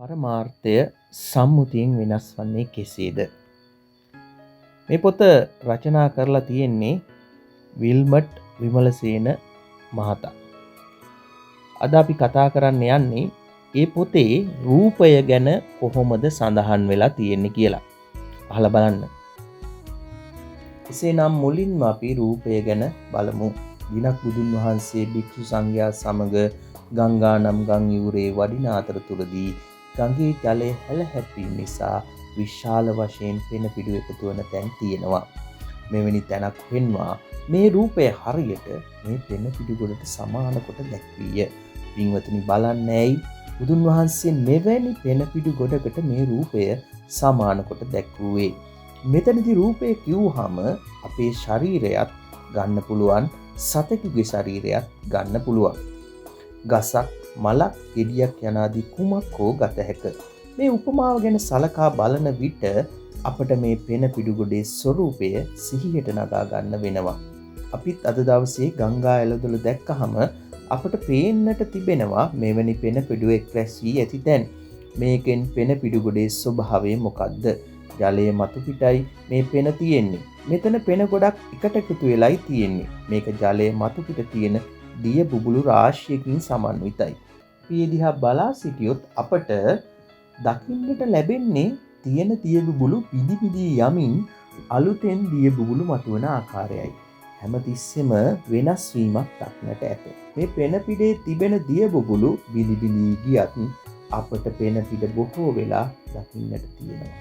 පරමාර්ථය සම්මුතියෙන් වෙනස් වන්නේ කෙසේද? මේ පොත රචනා කරලා තියෙන්නේ විල්මට් විමලසේන මහතා. අද අපි කතා කරන්න යන්නේ ඒ පොතේ රූපය ගැන කොහොමද සඳහන් වෙලා තියෙන්නේ කියලා. අහලා බලන්න. එසේනම් මුලින්ම අපි රූපය ගැන බලමු. දිනක් බුදුන් වහන්සේ භික්ෂු සංඝයා සමග ගංගා නම් ගම් යුරේ වඩින අතරතුරදී ගඟේ ජලය හැල හැප්පීම නිසා විශාල වශයෙන් පෙන පිඩු එකතු වන තැන් තියෙනවා. මෙවැනි තැනක් පෙන්වා මේ රූපය හරියට මේ පෙන පිඩු ගොඩට සමාන කොට දැක්වීය. පින්වතුනි, බලන්න, ඇයි බුදුන් වහන්සේ මෙවැනි පෙන පිඩු ගොඩකට මේ රූපය සමාන කොට දැක්වුවේ? මෙතනදී රූපය කිව්වහම අපේ ශරීරයත් ගන්න පුළුවන්, සතෙකුගේ ශරීරයත් ගන්න පුළුවන්. ගසක්, මලක්, ගෙඩියක් යනාදී කුමක් හෝ ගත හැක. මේ උපමාව ගැන සලකා බලන විට අපට මේ පෙන පිඩුගොඩේ ස්වරූපය සිහියට නගා ගන්න වෙනවා. අපිත් අද දවසේ ගංගා ඇලදොල දැක්කහම අපට පේන්නට තිබෙනවා මෙවැනි පෙන පිඩු එක් රැස් වී ඇති තැන්. මේකෙන් පෙන පිඩුගොඩේ ස්වභාවය මොකද්ද? ජලය මතු පිටයි මේ පෙන තියෙන්නේ. මෙතන පෙන ගොඩක් එකට එකතු වෙලයි තියෙන්නේ. මේක ජලය මතු පිට තියෙන දිය බුබුලු රාශියකින් සමන්විතයි. අපි ඒ දිහා බලා සිටියොත් අපට දකින්නට ලැබෙන්නේ තියෙන දිය බුබුලු පිදි පිදි යමින් අලුතෙන් දිය බුබුලු මතුවන ආකාරයයි. හැමතිස්සෙම වෙනස් වීමක් දක්නට ඇත. මේ පෙන පිඩේ තිබෙන දිය බුබුලු බිලි බිලි ගියත් අපට පෙන පිඩ බොහෝ වෙලා දකින්නට තියෙනවා.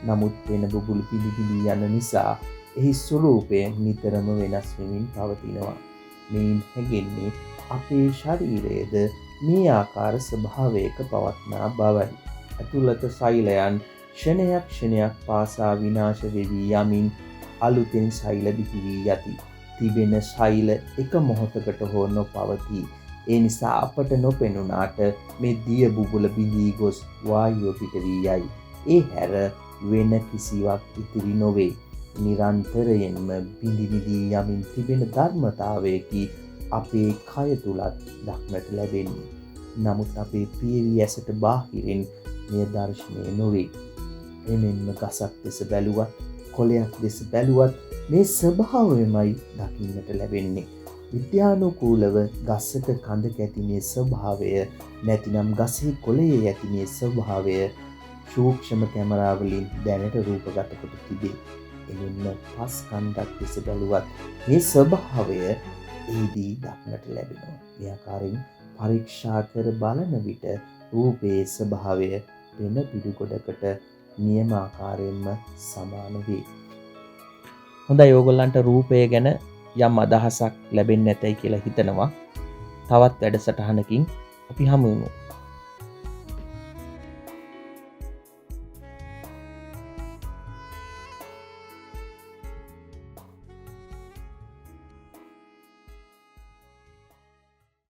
නමුත් පෙන බුබුලු පිලි පිලි යන නිසා එහි ස්වරූපය නිතරම වෙනස් වෙමින් පවතිනවා. මෙයින් හැඟෙන්නේ අපේ ශරීරයද මේ ආකාර ස්වභාවයක පවත්නා බවයි. ඇතුළත සෛලයන් ක්ෂණයක් ක්ෂණයක් පාසා විනාශ වෙවී යමින් අලුතෙන් සෛල බිහි වී යති. තිබෙන සෛල එක මොහොතකට හෝ නොපවතී. ඒ නිසා අපට නොපෙනුනාට මේ දිය බුබුල බිඳී ගොස් වායුව පිට වී යයි. ඒ හැර වෙන කිසිවක් ඉතිරි නොවේ. නිරන්තරයෙන්ම බිඳි බිඳී යමින් තිබෙන ධර්මතාවයකි අපේ කය තුලත් දක්නට ලැබෙන්නේ. නමුත් අපේ පියවි ඇසට බාහිරින් මෙය දර්ශනය නොවේ. එමෙන්ම ගසක් දෙස බැලුවත්, කොළයක් දෙස බැලුවත් මේ ස්වභාවයමයි දකින්නට ලැබෙන්නේ. විද්‍යානුකූලව ගසක කඳක ඇති මේ ස්වභාවය, නැතිනම් ගසේ කොළයේ ඇති මේ ස්වභාවය සූක්ෂම කැමරාවලින් දැනට රූපගත කොට තිබේ. එමෙන්ම පස් කන්දක් දෙස බැලුවත් මේ ස්වභාවය එහිදී දක්නට ලැබෙනවා. මේ ආකාරයෙන් පරීක්ෂා කර බලන විට රූපයේ ස්වභාවය පෙන පිඩු ගොඩකට නියම ආකාරයෙන්ම සමාන වේ. හොඳයි, ඕගොල්ලන්ට රූපය ගැන යම් අදහසක් ලැබෙන්නේ නැතයි කියලා හිතනවා. තවත් වැඩසටහනකින් අපි හමු වෙමු.